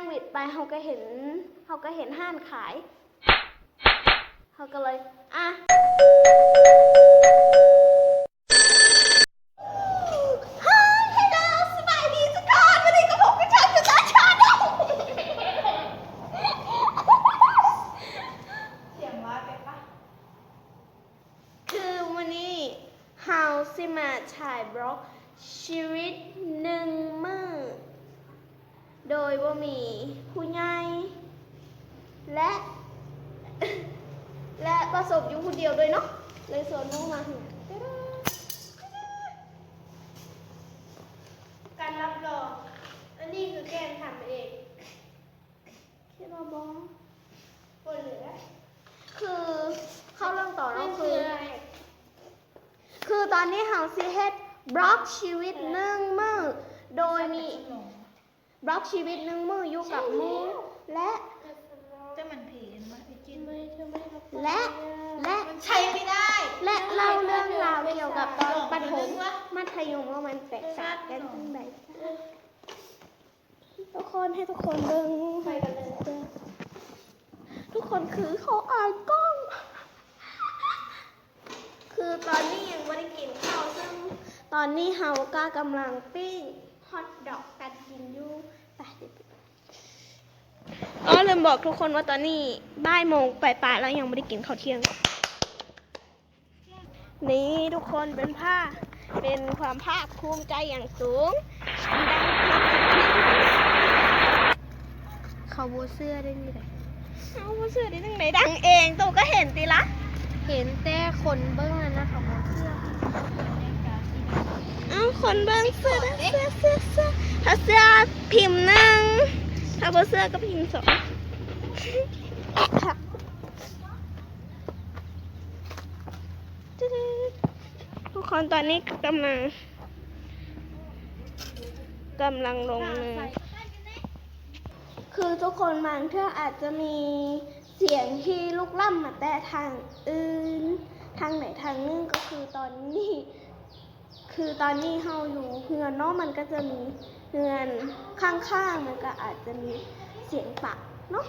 ງວິດໄປ ເຮົາກໍເຫັນ ເຮົາກໍເຫັນຮ້ານຂາຍ ເຮົາກໍເລີຍ ອ່ະ Hi Hello ສະບາຍດີທຸກຄົນ ວັນນີ້ກໍພົບກັບເຮົາຄື Star Channel ສຽງຫຼ້າແຕ່ປະ ຄືມື້ນີ້ເຮົາຊິມາຖ່າຍບລັອກຊີວິດໜຶ່ງມື້ ໂດຍບໍ່ມີຜູ້ໃຫຍ່ ແລະ ແລະປະສົບຢູ່ຜູ້ດຽວດ້ວຍເນາະ ເລີຍຊວນໝູ່ມາ. ການຮັບຮອງ ອັນນີ້ຄືແກ້ມທຳເອງ. ຄິດວ່າບໍ່ ບໍ່ເຫຼືອ ຄືເຂົ້າເລື່ອງຕໍ່ເນາະ ຄື ຄືຕອນນີ້ເຮົາຊິເຮັດບລັອກຊີວິດໜຶ່ງມື້ ໂດຍມີບລັອກຊີວິດໜຶ່ງມື້ຢູ່ກັບໝູ່ ແລະ ແຕ່ມັນເພງມາກ ແລະ ແລະ ໃຊ້ໄມ່ໄດ້ ແລະເລົ່າເລື່ອງລາວກ່ຽວກັບຕອນປະຖົມ ມັດທະຍົມ ວ່າມັນແຕກຕ່າງກັນຈັ່ງໃດ. ທຸກຄົນ ໃຫ້ທຸກຄົນເບິ່ງ ໄປກັນເລີຍ ທຸກຄົນ ຄືເຂົາອາຍກ້ອງ ຄືຕອນນີ້ຍັງບໍ່ໄດ້ກິນເຂົ້າ ເຊິ່ງຕອນນີ້ເຮົາກໍກຳລັງປີ້ງຮອດດອກກັນກິນຢູ່. ໄປ ອໍ ລືມບອກທຸກຄົນວ່າຕອນນີ້ບ່າຍໂມງປາຍໆ ແລ້ວຍັງບໍ່ໄດ້ກິນເຂົ້າທ່ຽງ. ນີ້ທຸກຄົນ ເປັນພາບ ເປັນຄວາມພາກພູມໃຈຢ່າງສູງ. ເຂົາບໍ່ເຊື່ອໄດ້ຈັ່ງໃດ ເຂົາບໍ່ເຊື່ອໄດ້ຈັ່ງໃດ ດັງເອງ ໂຕກໍເຫັນຕິລະ ເຫັນແຕ່ຄົນເບິ່ງຫັ້ນນະ ເຂົາບໍ່ເຊື່ອ. ເອົ້າ ຄົນເບິ່ງເຊື່ອ ເຊື່ອ ເຊື່ອ ເຊື່ອ ຖ້າເຊື່ອພິມໜຶ່ງ ຖ້າບໍ່ເຊື່ອກໍພິມສອງ. ທຸກຄົນ ຕອນນີ້ກຳລັງ ກຳລັງລົງມື ຄືທຸກຄົນບາງເທື່ອອາດຈະມີສຽງທີ່ລຸກລ້ຳມາແຕ່ທາງອື່ນ ທາງໃດທາງໜຶ່ງ ກໍຄືຕອນນີ້ ຄືຕອນນີ້ເຮົາຢູ່ເຮືອນເນາະ ມັນກໍຈະມີເຮືອນຂ້າງໆ ມັນກໍອາດຈະມີສຽງປາເນາະ.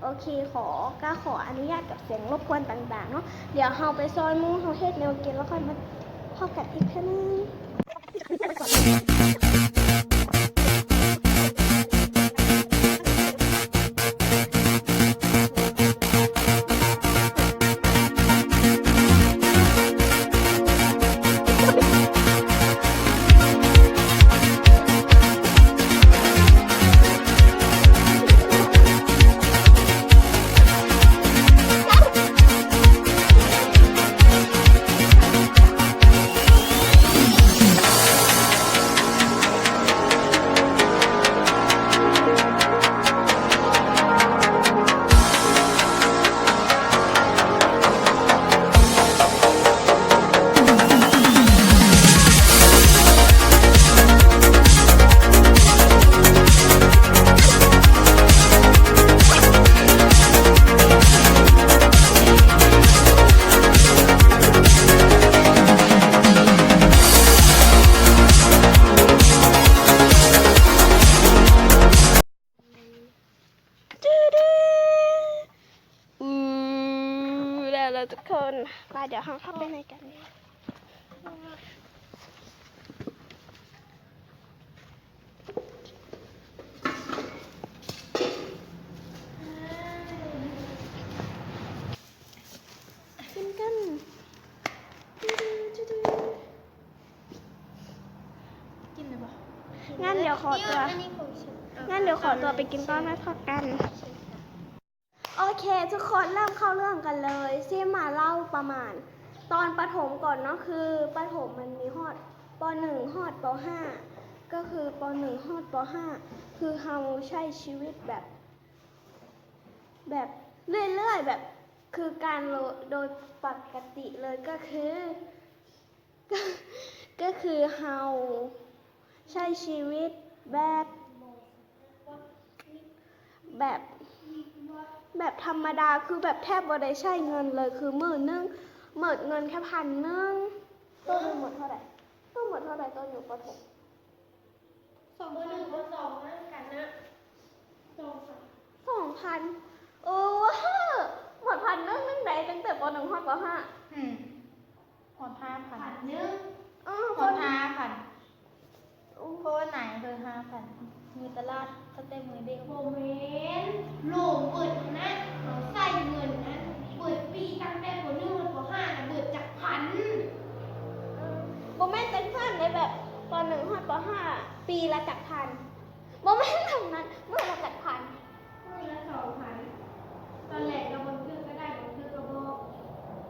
ໂອເຄ ຂໍ ກໍຂໍອະນຸຍາດກັບສຽງລົບກວນຕ່າງໆເນາະ. ດຽວເຮົາໄປຊ່ອຍໝູ່ເຮົາເຮັດແນວກິນ ແລ້ວຄ່ອຍມາພໍ້ກັນອີກເທື່ອໜຶ່ງ. ແລ້ວລະທຸກຄົນ ໄປ ດຽວເຮົາເຂົ້າໄປໃນກັນ. ກິນກັນ ກິນແລ້ວບໍ່? ຊັ້ນດຽວຂໍຕົວ ຊັ້ນດຽວຂໍຕົວໄປກິນກ່ອນ ແລ້ວພໍ້ກັນ. ໂອເຄ ທຸກຄົນ ເລີ່ມເຂົ້າເລື່ອງກັນເລີຍ. ຊິມາເລົ່າປະມານຕອນປະຖົມກ່ອນເນາະ ຄືປະຖົມມັນມີຮອດ ປໍໜຶ່ງ ຮອດ ປໍຫ້າ ກໍຄື ປໍໜຶ່ງ ຮອດ ປໍຫ້າ ຄືເຮົາໃຊ້ຊີວິດແບບ ແບບເລື້ອຍໆ ແບບຄືການໂດຍປົກກະຕິເລີຍ ກໍຄື ກໍຄືເຮົາໃຊ້ຊີວິດແບບ ແບບ ແບບທຳມະດາ ຄືແບບແທບບໍ່ໄດ້ໃຊ້ເງິນເລີຍ ຄືມື້ໜຶ່ງໝົດເງິນແຄ່ພັນໜຶ່ງ. ໂຕໜຶ່ງໝົດເທົ່າໃດ? ໂຕໝົດເທົ່າໃດຕອນຢູ່ປະຖົມ? ສອງພັນ ສອງພັນກັນນະ. ນ ໂອ້ ໝົດພັນໜຶ່ງຈັ່ງໃດ ຕັ້ງແຕ່ ປໍໜຶ່ງ ຮອດ ປໍຫ້າ ອືມ ຮອດ ຫ້າພັນ ພັນໜຶ່ງ ເອີ ຮອດ ຫ້າພັນ ໂອ້ ເພາະວ່ານາຍເບີ ຫ້າພັນ ຢູ່ຕະຫຼາດຕັ້ງແຕ່ມື້ເດັກ ບໍ່ແມ່ນ ໂຫຼເບິດຫັ້ນນະ ເຮົາໃຊ້ເງິນຫັ້ນ ເບິດປີ ຕັ້ງແຕ່ ປໍໜຶ່ງ ຮອດ ປໍຫ້າ ນະ ເບິດຈັກພັນ ເອີ ບໍ່ແມ່ນຈັ່ງຊັ້ນເດ້ ແບບ ປໍໜຶ່ງ ຮອດ ປໍຫ້າ ປີລະຈັກພັນ ບໍ່ແມ່ນແບບນັ້ນ ມື້ລະຈັກພັນ ມື້ລະສອງພັນ ຕອນແລກກໍບາງເທື່ອກໍໄດ້ ບາງເທື່ອກໍບໍ່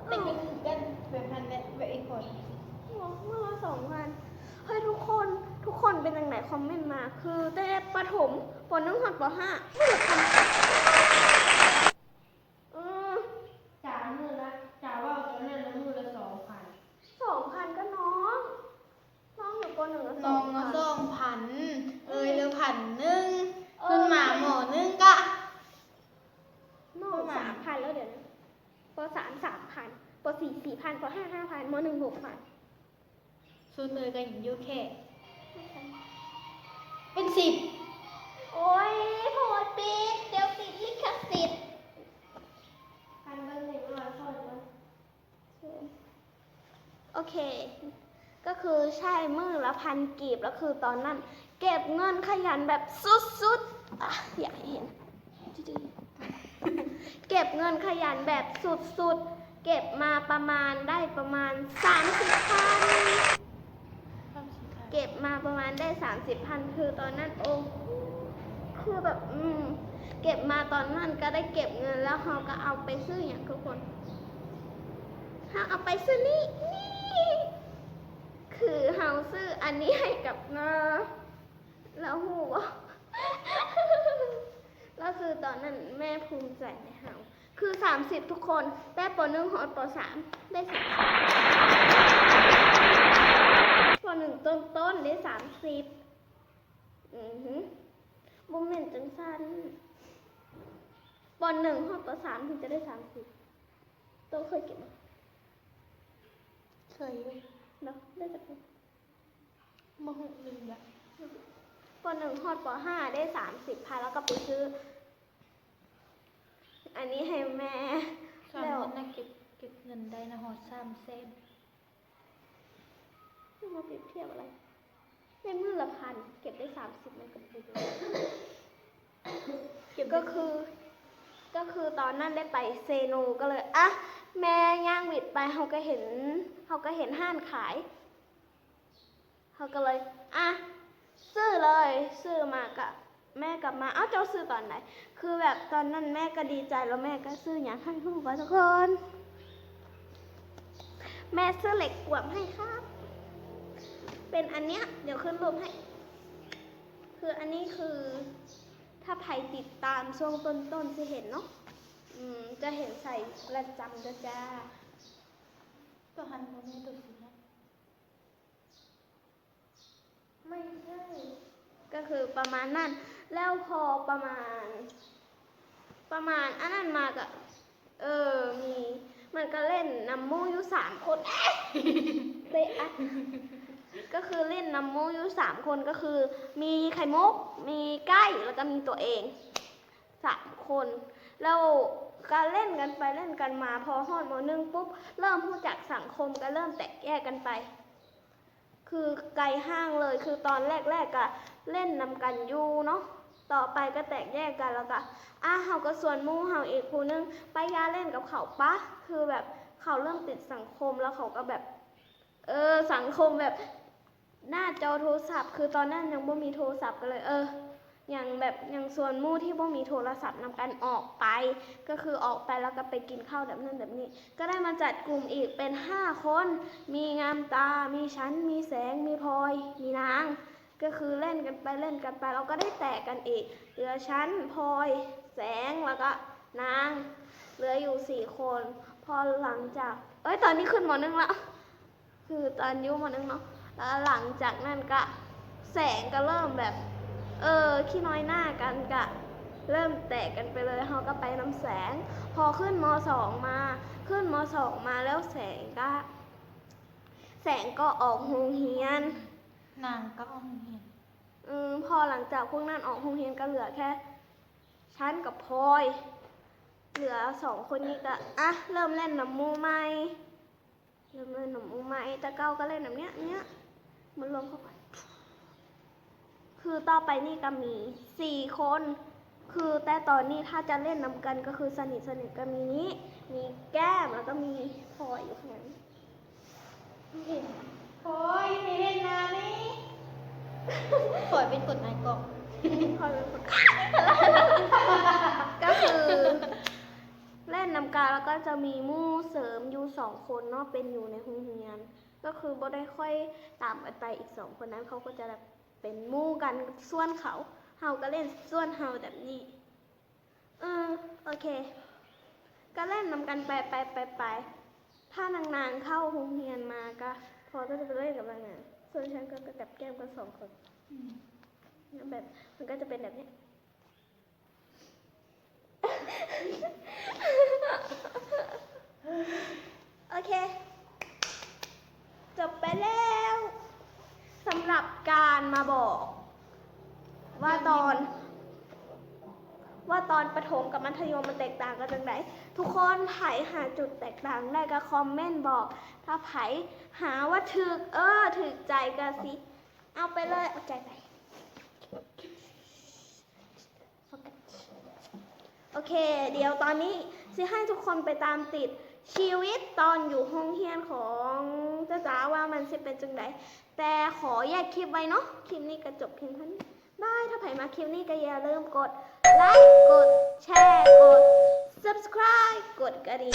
ເປັນກໍຄືກັນ ແບບຫັ້ນແຫຼະ ແບບອີ່ພໍນ ມື້ລະສອງພັນ ເຮີ້ຍ ທຸກຄົນ ທຸກຄົນເປັນຈັ່ງໃດ ຄອມເມັນມາ ຄືແຕ່ປະຖົມ ປໍໜຶ່ງ ຮອດ ປໍຫ້າ ມື້ລະພັນ ເອີ ຈາມື້ລະ ຈາເວົ້າຕອນນັ້ນລະມື້ລະສອງພັນ ສອງພັນ ກໍນ້ອງ ນ້ອງຢູ່ ປໍໜຶ່ງ ລະ ນ້ອງລະ ສອງພັນ ສອງພັນ ເອີຍ ເຫຼືອພັນໜຶ່ງ ເອີ ຂຶ້ນມາ ປໍໜຶ່ງ ກະ ນ້ອງ ປະມານ ສາມພັນ ແລ້ວດຽວນີ້ ປໍສາມ ສາມພັນ ປໍສີ່ ສີ່ພັນ ປໍຫ້າ ຫ້າພັນ ມໍໜຶ່ງ ຫົກພັນ ສຸດເລີຍກໍຍັງຢູ່ແຄ່ ເປັນສິບ ໂອ້ຍ ໂພດປິດ ດຽວຕິດລິຂະສິດ ຄັນເບິ່ງເດັກນ້ອຍ ໂອເຄ ກໍຄືໃຊ້ມື້ລະພັນກີບ ແລ້ວຄືຕອນນັ້ນເກັບເງິນຂະຫຍັນແບບສຸດໆ ອາ ຢາກໃຫ້ເຫັນ ເກັບເງິນຂະຫຍັນແບບສຸດໆ ເກັບມາປະມານ ໄດ້ປະມານສາມສິບພັນ ສາມສິບພັນ ເກັບມາປະມານໄດ້ສາມສິບພັນ ຄືຕອນນັ້ນ ໂອ້ ຄືແບບ ອືມ ເກັບມາຕອນນັ້ນກໍໄດ້ເກັບເງິນ ແລ້ວເຮົາກໍເອົາໄປຊື້ຫຍັງທຸກຄົນ? ເຮົາເອົາໄປຊື້ນີ້ ນີ້ ຄືເຮົາຊື້ອັນນີ້ໃຫ້ກັບນ້າ ແລ້ວຮູ້ບໍ່? ແລ້ວຄືຕອນນັ້ນແມ່ພູມໃຈໃນເຮົາ ຄືສາມສິບທຸກຄົນ ແຕ່ ປໍໜຶ່ງ ຮອດ ປໍສາມ ໄດ້ສາມສິບ ປໍໜຶ່ງຕົ້ນໆ ໄດ້ສາມສິບ ອືຮຶ ບໍ່ແມ່ນຈັ່ງຊັ້ນ ປໍໜຶ່ງ ຮອດ ປໍສາມ ເພິ່ນຈະໄດ້ສາມສິບ ໂຕເຄີຍເກັບບໍ່? ເຄີຍຢູ່ ເນາະ ໄດ້ຈັກຄົນ? ບໍ່ຮູ້ ລືມລະ ປໍໜຶ່ງ ຮອດ ປໍຫ້າ ໄດ້ສາມສິບພັນ ແລ້ວກໍໄປຊື້ ອັນນີ້ໃຫ້ແມ່ ສາມ ແລ້ວ ພັນນະ ເກັບ ເກັບເງິນໄດ້ນະ ຮອດສາມແສນ ມາປຽບທຽບອະໄລ ໃນມື້ລະພັນ ເກັບໄດ້ສາມສິບ ມັນກໍບໍ່ ເກັບ ກໍຄື ກໍຄືຕອນນັ້ນໄດ້ໄປເຊໂນ ກໍເລີຍ ອະ ແມ່ຍ່າງຫວິດໄປ ເຮົາກໍເຫັນ ເຮົາກໍເຫັນຮ້ານຂາຍ ເຮົາກໍເລີຍ ອະ ຊື້ເລີຍ ຊື້ມາກະ ແມ່ກັບມາ ເອົ້າ ເຈົ້າຊື້ຕອນໃດ? ຄືແບບຕອນນັ້ນແມ່ກໍດີໃຈ ແລ້ວແມ່ກໍຊື້ຫຍັງໃຫ້ຮູ້ບໍ່ທຸກຄົນ? ແມ່ຊື້ເຫຼັກກວມໃຫ້ຄັບ ເປັນອັນເນີ້ຍ ດຽວຂຶ້ນຮູບໃຫ້ ຄືອັນນີ້ຄື ຖ້າໃຜຕິດຕາມຊ່ວງຕົ້ນໆ ຊິເຫັນເນາະ ອືມ ຈະເຫັນໃສ່ປະຈຳເດີຈ້າ ໂຕຫັ້ນບໍ່ແມ່ນໂຕຊິໃຫ້ ໄມ່ໃຊ່ ກໍຄືປະມານນັ້ນ ແລ້ວພໍປະມານ ປະມານອັນນັ້ນມາກະ ເອີ ມີ ມັນກະຫຼິ້ນນຳໝູ່ຢູ່ສາມຄົນ ເຕະອັດ ກໍຄືຫຼິ້ນນຳໝູ່ຢູ່ສາມຄົນ ກໍຄືມີໄຂ່ມຸກ ມີໄກ້ ແລ້ວກະມີຕົວເອງ ສາມຄົນ ແລ້ວກະຫຼິ້ນກັນໄປຫຼິ້ນກັນມາ ພໍຮອດ ມໍໜຶ່ງ ປຸບ ເລີ່ມຮູ້ຈັກສັງຄົມ ກະເລີ່ມແຕກແຍກກັນໄປ ຄືໄກຫ່າງເລີຍ ຄືຕອນແລກໆ ກະຫຼິ້ນນຳກັນຢູ່ເນາະ ຕໍ່ໄປກະແຕກແຍກກັນ ແລ້ວກະ ອາ ເຮົາກໍຊວນໝູ່ເຮົາອີກຜູ້ໜຶ່ງ ໄປຢ່າຫຼິ້ນກັບເຂົາປະ ຄືແບບເຂົາເລີ່ມຕິດສັງຄົມ ແລ້ວເຂົາກໍແບບ ເອີ ສັງຄົມແບບ ໜ້າຈໍໂທລະສັບ ຄືຕອນນັ້ນຍັງບໍ່ມີໂທລະສັບ ກໍເລີຍ ເອີ ຍັງແບບ ຍັງຊວນໝູ່ທີ່ບໍ່ມີໂທລະສັບນຳກັນອອກໄປ ກໍຄືອອກໄປແລ້ວກໍໄປກິນເຂົ້າແບບນັ້ນແບບນີ້ ກໍໄດ້ມາຈັດກຸ່ມອີກເປັນຫ້າຄົນ ມີງາມຕາ ມີສັນ ມີແສງ ມີພອຍ ມີນາງ ກໍຄືຫຼິ້ນກັນໄປຫຼິ້ນກັນໄປ ແລ້ວກໍໄດ້ແຕກກັນອີກ ເຫຼືອສັນ ພອຍ ແສງ ແລ້ວກໍນາງ ເຫຼືອຢູ່ສີ່ຄົນ ພໍຫຼັງຈາກ ເອີຍ ຕອນນີ້ຂຶ້ນ ມໍໜຶ່ງ ແລ້ວ ຄືຕອນຢູ່ ມໍໜຶ່ງ ເນາະ ແລ້ວຫຼັງຈາກນັ້ນກະແສງກະເລີ່ມແບບ ເອີ ຂີ້ນ້ອຍໜ້າກັນ ກະເລີ່ມແຕກກັນໄປເລີຍ ເຮົາກະໄປນຳແສງ ພໍຂຶ້ນ ມໍສອງ ມາ ຂຶ້ນ ມໍສອງ ມາແລ້ວແສງກະ ແສງກໍອອກໂຮງຮຽນ ນາງກໍອອກໂຮງຮຽນ ອື ພໍຫຼັງຈາກພວກນັ້ນອອກໂຮງຮຽນກະເຫຼືອແຄ່ ຊັ້ນກັບພອຍ ເຫຼືອສອງຄົນນີ້ກະ ອ່ະ ເລີ່ມເລ່ນນຳໝູ່ໃໝ່ ເລີ່ມເລ່ນນຳໝູ່ໃໝ່ ແຕ່ເກົ່າກະເລ່ນນຳເນີ້ຍ ເນີ້ຍ ມາລວມເຂົ້າໄປ. ຄືຕໍ່ໄປນີ້ກະມີສີ່ຄົນ ຄືແຕ່ຕອນນີ້ຖ້າຈະເລ່ນນຳກັນກະຄືສະໜິດສະໜິດກະມີນີ້ ມີແກ້ມ ແລ້ວກະມີພອຍຢູ່ຂ້າງໃນ. ໂອ້ຍ ໄປເຮັດໜ້ານີ້ ຂ້ອຍເປັນຄົນອາຍກ້ອງ ຂ້ອຍເປັນຄົນ ກະຄືເລ່ນນຳກັນ ແລ້ວກະຈະມີໝູ່ເສີມຢູ່ສອງຄົນເນາະ ເປັນຢູ່ໃນໂຮງຮຽນ ກະຄືບໍ່ໄດ້ຄ່ອຍຕາມກັນໄປ ອີກສອງຄົນນັ້ນເຂົາກະຈະແບບເປັນໝູ່ກັນສ່ວນເຂົາ ເຮົາກະເລ່ນສ່ວນເຮົາແບບນີ້. ເອີ ໂອເຄ ກະເລ່ນນຳກັນໄປ ໄປ ໄປ ໄປ ຖ້ານາງໆເຂົ້າໂຮງຮຽນມາກະ ພອຍກະຈະໄປເລ່ນກັບນາງໆ ສ່ວນຊັ້ນກະໄປກັບແກ້ມກັນສອງຄົນ ອືມ ແບບ ມັນກະຈະເປັນແບບນີ້ ໂອເຄ ຈົບໄປແລ້ວ ສຳລັບການມາບອກວ່າຕອນ ວ່າຕອນປະຖົມກັບມັດທະຍົມມັນແຕກຕ່າງກັນຈັ່ງໃດ. ທຸກຄົນໃຜຫາຈຸດແຕກຕ່າງໄດ້ກະຄອມເມັ້ນບອກ ຖ້າໃຜຫາວ່າຖືກ ເອີ ຖືກໃຈກະຊິເອົາໄປເລີຍ ເອົາໃຈໄປ. ໂອເຄ ດຽວຕອນນີ້ຊິໃຫ້ທຸກຄົນໄປຕາມຕິດຊີວິດຕອນຢູ່ໂຮງຮຽນຂອງຈ້າໆ ວ່າມັນຊິເປັນຈັ່ງໃດ ແຕ່ຂໍແຍກຄລິບໄວ້ເນາະ. ຄລິບນີ້ກະຈົບພຽງເທົ່ານີ້ ບາຍ. ຖ້າໃຜມັກຄລິບນີ້ກະຢ່າລືມກົດໄລ ກົດແຊ ກົດ Subscribe ກົດກະດິ່ງ.